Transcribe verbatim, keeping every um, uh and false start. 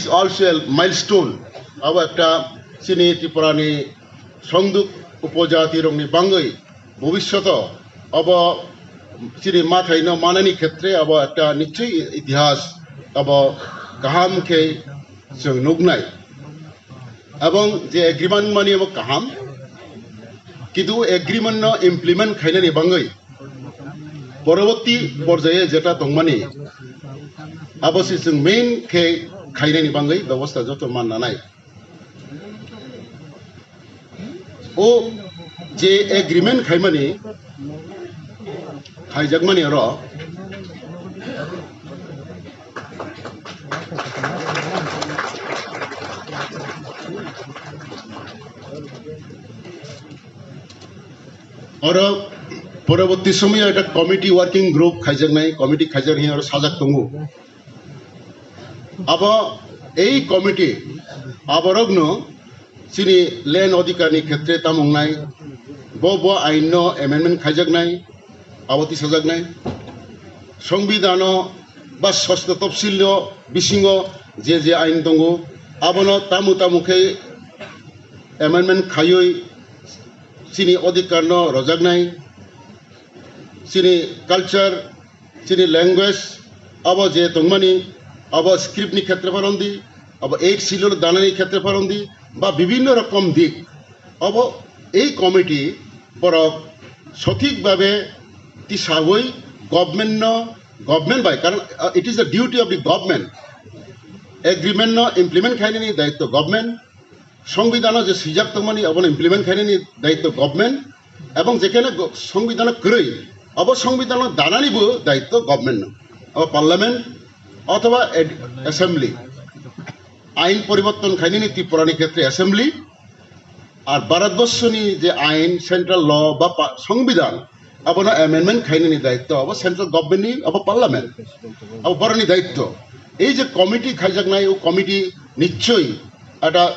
also a milestone. Abo ekta chini Tripura ni songduk upojati rokni bangwi bobissoto abo chini mathaino manani khetre abo ekta nichoi itihas abo kaham khe chwng nuknai. Ebong je agreement mani abo kaham, kintu agreement no implement khainani bangwi poroborti porjaye jeta tongmani abo se chwng main khe khainani bangwi bebosta joto man nanai. O je agreement khaimani, khaijakmani oro oro poroborti somoyo ekta committee, working group khaijaknai, committee khaijak hinwi oro sajak tongo. Abo ei committee aborokno chini land odhikar ni khetre tamo wngnai, bo bo ain no amendment khaijaknai, abo tisajaknai. Songbidano ba sosno topsil no bisingo je je ain tongo, abono tamo tamo khe amendment khaiwi chini odhikar no rwjaknai, chini culture, chini language, abo je tongmani, abo script ni khetre pharondi, abo eight schedule danani khetre pharondi, ba bibhinno rokom dik, abo ei committee borok sothik bhabe tisawi government no, government bai, karon, uh, it is the duty of the government, agreement no implement khainani daitto government, Songbidano je swijak tongmani abono implement khainani daitto government, ebong jekheno go-, Songbidano kwrwi, abo Songbidano dananibo daitto government no, abo parliament othoba ad-, assembly. Ain poriborton khainani Tripura ni khetre assembly, ar Bharatborsho ni je ain, central law ba pa-, Songbidan, abono amendment khainani daitto abo central government ni, abo parliament, abo boroni daitto. Ei je committee khaijaknai, o committee nichoi ada